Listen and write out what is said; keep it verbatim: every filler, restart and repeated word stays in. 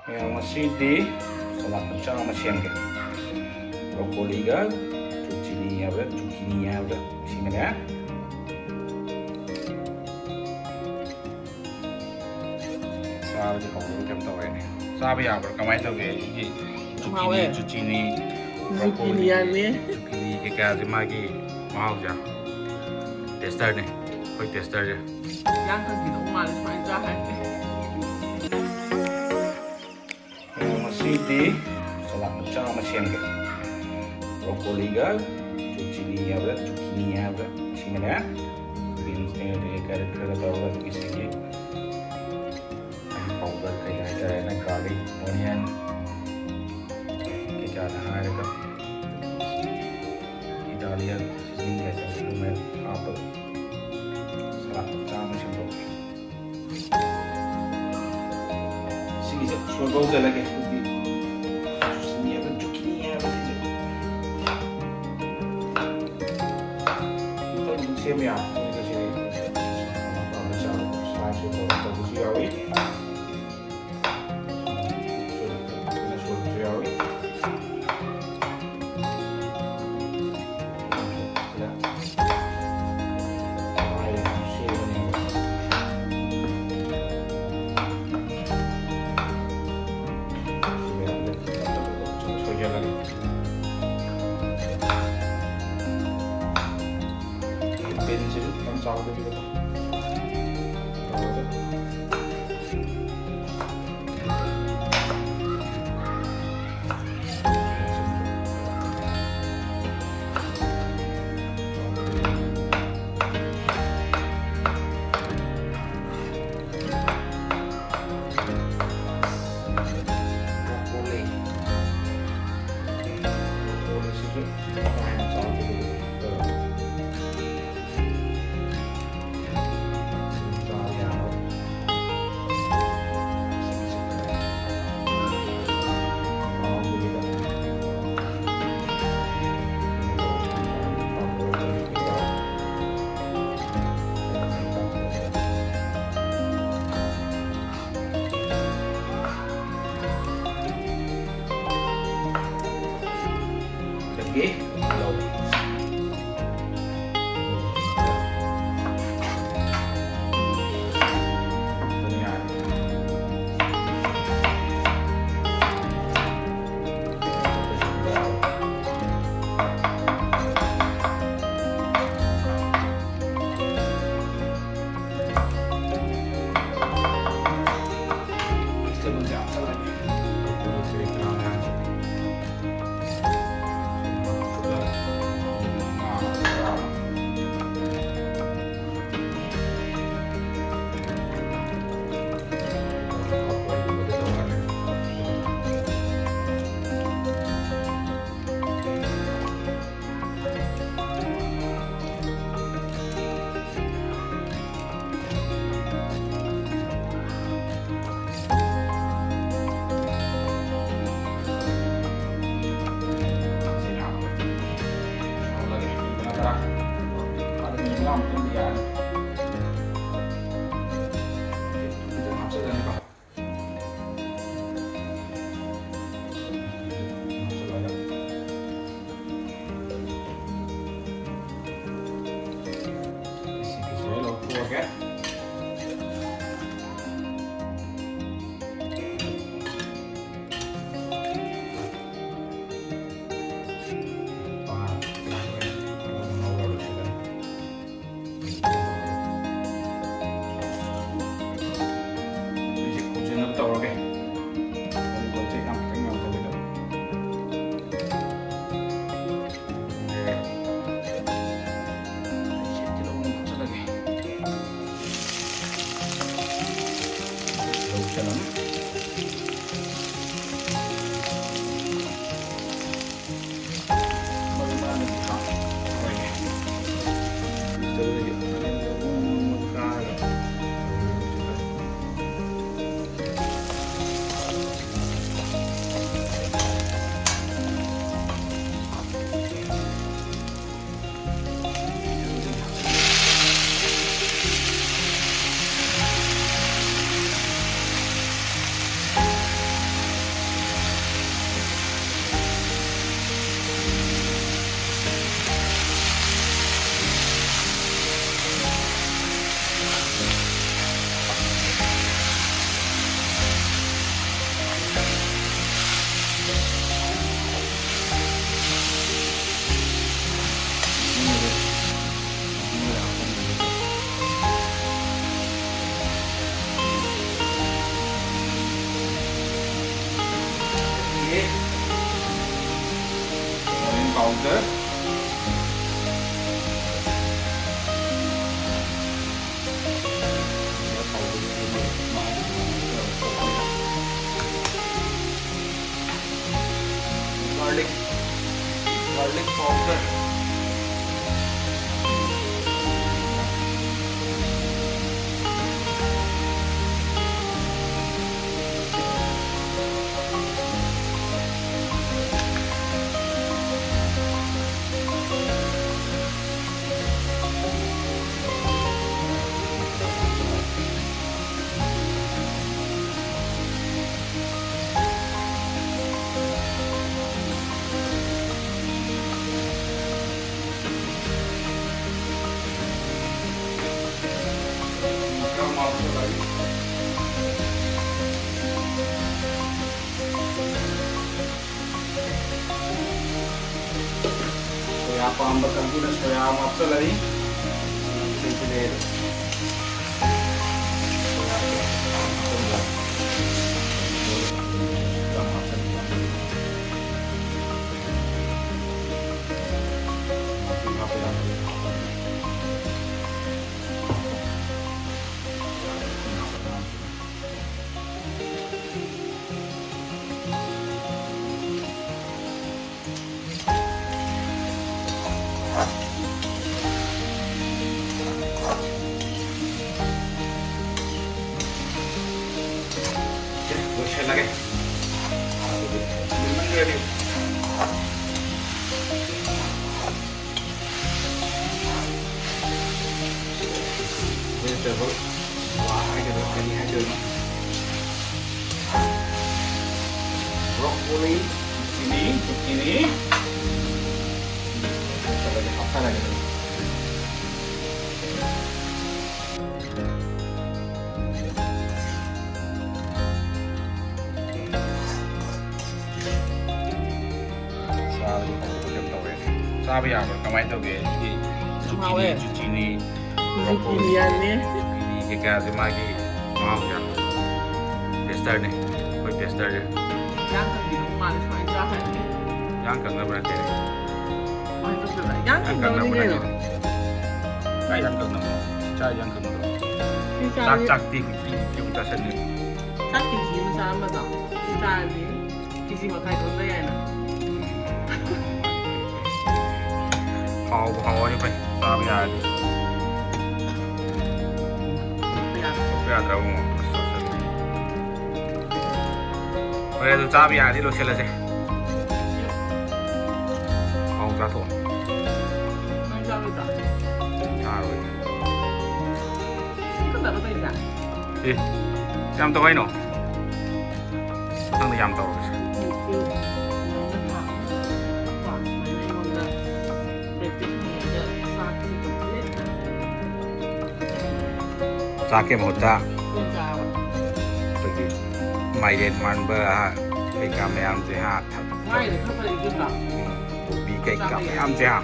ꯃꯌꯥꯝ, ꯉꯁꯤꯗꯤ ꯁꯂꯥꯗ ꯃꯆꯥ ꯑꯃ ꯁꯦꯝꯒꯦ꯫ ꯕ꯭ꯔꯣꯀꯣꯂꯤꯒ ꯆꯨꯆꯤꯅꯤ ꯍꯥꯏꯕ꯭ꯔꯥ, ꯆꯨꯀꯤꯅꯤ ꯍꯥꯏꯕ꯭ꯔꯥ, ꯁꯤꯃꯅꯦ꯫ ꯆꯥꯕꯗꯤ ꯍꯧꯕꯗ ꯀꯩꯝ ꯇꯧꯔꯦꯅꯦ꯫ ꯆꯥꯕ ꯌꯥꯕ꯭ꯔꯥ? ꯀꯃꯥꯏꯅ ꯇꯧꯒꯦ? ꯑꯩꯒꯤ ꯆꯨꯀꯤꯅꯤ, ꯍꯥꯎꯋꯦ꯫ ꯆꯨꯆꯤꯅꯤ, ꯖꯨꯀꯤꯅꯤ ꯕ꯭ꯔꯣꯀꯣꯂꯤ, ꯍꯥꯏꯕꯅꯦ꯫ ꯖꯨꯀꯤꯅꯤ ꯀꯩꯀꯥꯁꯦ ꯃꯥꯒꯤ ꯃꯍꯥꯎꯁꯦ꯫ ꯇꯦꯁꯇꯔꯅꯦ, ꯑꯩꯈꯣꯏ ꯇꯦꯁꯇꯔꯁꯦ꯫ ꯌꯥꯝ ꯊꯝꯕꯤꯗꯧ ꯃꯥꯜꯂꯦ ꯁꯨꯃꯥꯏꯅ ꯆꯥ ꯍꯥꯏꯔꯗꯤ꯫ ꯑ, ꯉꯁꯤꯗꯤ ꯁꯂꯥꯗ ꯃꯆꯥ ꯑꯃ ꯁꯦꯝꯒꯦ꯫ ꯕ꯭ꯔꯣꯀꯣꯂꯤꯒ ꯆꯨꯆꯤꯅꯤ ꯍꯥꯏꯕ꯭ꯔꯥ, ꯆꯨꯀꯤꯅꯤ ꯍꯥꯏꯕ꯭ꯔꯥ, ꯁꯤꯃꯅꯦ꯫ ꯕꯤꯟꯁꯅꯦ, ꯑꯗꯒꯤ ꯀꯦꯔꯠ ꯈꯔ ꯇꯧꯔꯒ, ꯑꯗꯒꯤ ꯁꯤꯒꯤ ꯀꯔꯤ ꯄꯥꯎꯗꯔ ꯀꯩ ꯍꯥꯏꯇꯥꯔꯦꯅꯦ, ꯒꯥꯔꯂꯤꯛ, ꯑꯣꯅꯤꯌꯟ ꯀꯩꯀꯥꯗ ꯍꯥꯏꯔꯒ, ꯏꯇꯥꯂꯤꯌꯥꯟ ꯁꯤꯖꯅꯤꯡ ꯀꯩꯀꯥ ꯑꯗꯨꯃꯥꯏꯅ ꯍꯥꯞꯄꯒ ꯁꯂꯥꯗ ꯃꯆꯥ ꯑꯃ ꯁꯦꯝꯗꯣꯛꯀꯦ꯫ ꯁꯤꯒꯤꯁꯦ ꯁꯣꯏꯕꯧꯖꯜꯂꯒꯦ꯫ ꯑꯗꯨꯗꯤ ꯆꯨꯁꯤꯅꯤ ꯍꯥꯏꯕ, ꯆꯨꯀꯤꯅꯤ ꯍꯥꯏꯕ ꯁꯤꯁꯦ꯫ ꯃꯈꯜ ꯑꯗꯨꯝ ꯁꯦꯝꯕ ꯌꯥꯕ꯫ ꯑꯗꯨꯒ ꯁꯤꯗꯤ ꯑꯄꯥꯝꯕ ꯆꯥꯕ slice ꯑꯣꯏꯅ ꯇꯧꯔꯒ ꯇꯧꯕꯁꯨ ꯌꯥꯎꯏ꯫ ꯁꯣꯏꯕꯁꯨ ꯌꯥꯎꯏ꯫ ꯕꯤꯟꯁꯤꯁꯨ Okay? Hello. Powder. Garlic, garlic powder. ꯁꯣꯌꯥ ꯄꯥꯝꯕ ꯀꯥꯡꯕꯨꯅ ꯁꯣꯌꯥ ꯑꯃ ꯍꯥꯞꯆꯜꯂꯅꯤ꯫ ꯂꯣꯏꯁꯤꯜꯂꯒꯦ꯫ Vegetable ꯍꯥꯏꯒꯗ꯭ꯔꯥ ꯀꯔꯤ ꯍꯥꯏꯗꯣꯏꯅꯣ? Broccoli, zucchini, zucchini꯫ ꯅꯠꯇ꯭ꯔꯒꯗꯤ ꯍꯥꯞꯊꯔꯒꯦ꯫ ꯆꯥꯕꯗꯤ ꯍꯥꯎꯕ ꯀꯩꯅꯣ ꯇꯧꯋꯦ꯫ ꯆꯥꯕ ꯌꯥꯕ꯭ꯔꯥ? ꯀꯃꯥꯏꯅ ꯇꯧꯒꯦ? ꯁꯤꯗꯤ ꯌꯥꯝ ꯍꯥꯎꯋꯦ꯫ Zucchini, zucchini, broccoli, ꯌꯥꯅꯤ꯫ Zucchini ꯀꯩꯀꯥꯁꯦ ꯃꯥꯒꯤ ꯃꯍꯥꯎꯁꯦ ꯌꯥꯝ ꯇꯦꯁꯇꯔꯅꯦ꯫ ꯑꯩꯈꯣꯏ ꯇꯦꯁꯇꯔꯁꯦ꯫ ꯏꯟꯖꯥꯡ ꯀꯪꯕꯤꯗꯧ ꯃꯥꯜꯂꯦ ꯁꯨꯃꯥꯏꯅ ꯆꯥꯈ꯭ꯔꯗꯤ꯫ ꯏꯟꯖꯥꯡ ꯀꯪꯅꯕ ꯅꯠꯇꯦ꯫ ꯌꯥꯝ ꯀꯪꯅꯕꯅꯤ ꯀꯩꯅꯣ꯫ ꯆꯥꯛ ꯌꯥꯝ ꯀꯪꯅꯕ꯭ꯔꯣ? ꯆꯥꯛ ꯌꯥꯝ ꯀꯪꯅꯕ꯭ꯔꯣ? ꯁꯤ ꯆꯥꯛ, ꯆꯥꯛꯇꯤ ꯍꯧꯖꯤꯛ ꯍꯧꯖꯤꯛ ꯆꯥꯁꯤꯜꯂꯦ꯫ ꯆꯥꯛ ꯀꯦ ꯖꯤ ꯑꯃ ꯆꯥꯔꯝꯕꯗꯣ ꯁꯤ ꯆꯥꯔꯗꯤ ꯀꯦ ꯖꯤ ꯃꯈꯥꯏ ꯊꯣꯡꯕ ꯌꯥꯏꯅ꯫ ꯍꯥꯎꯕꯨ ꯍꯥꯎꯔꯗꯤ ꯐꯩ, ꯆꯥꯕ ꯌꯥꯔꯗꯤ꯫ ꯌꯥꯗ꯭ꯔꯕ ꯑꯃꯨꯛ꯫ ꯍꯣꯏ, ꯑꯗꯨ ꯆꯥꯕ ꯌꯥꯔꯗꯤ ꯂꯣꯏꯁꯤꯜꯂꯁꯦ꯫ ꯑꯃꯨꯛ ꯆꯥꯊꯣꯛꯑꯣ꯫ ꯅꯪ ꯆꯥꯔꯣꯏꯗ꯭ꯔꯣ? ꯆꯥꯔꯣꯏ꯫ ꯁꯤ ꯈꯛꯇꯔꯣ ꯇꯧꯔꯤꯁꯦ? ꯑꯦ, ꯀꯌꯥꯝ ꯇꯧ ꯍꯥꯏꯅꯣ? ꯃꯊꯪꯗ ꯌꯥꯝ ꯇꯧꯔꯒꯦ꯫ ꯁꯨꯃꯥꯏꯅ ꯑꯩꯉꯣꯟꯗ practice ꯇꯧꯔꯒ ꯆꯥꯛꯁꯤ complete꯫ ꯆꯥꯛꯀꯤ ꯃꯍꯨꯠꯇ ꯑꯩꯈꯣꯏꯒꯤ ꯃꯥꯏꯔꯦꯟ ꯃꯥꯟꯕ, ꯍꯥ, ꯀꯩꯀꯥ ꯃꯌꯥꯝꯁꯦ, ꯍꯥ, ꯊ-, ꯃꯥꯏꯗꯤ ꯈꯔ ꯐꯔꯛꯏꯗꯨꯗ꯫ ꯎꯝ, ꯀꯣꯕꯤ ꯀꯩꯀꯥ ꯆꯥꯕ ꯌꯥꯏ꯫ ꯃꯌꯥꯝꯁꯦ, ꯍꯥ,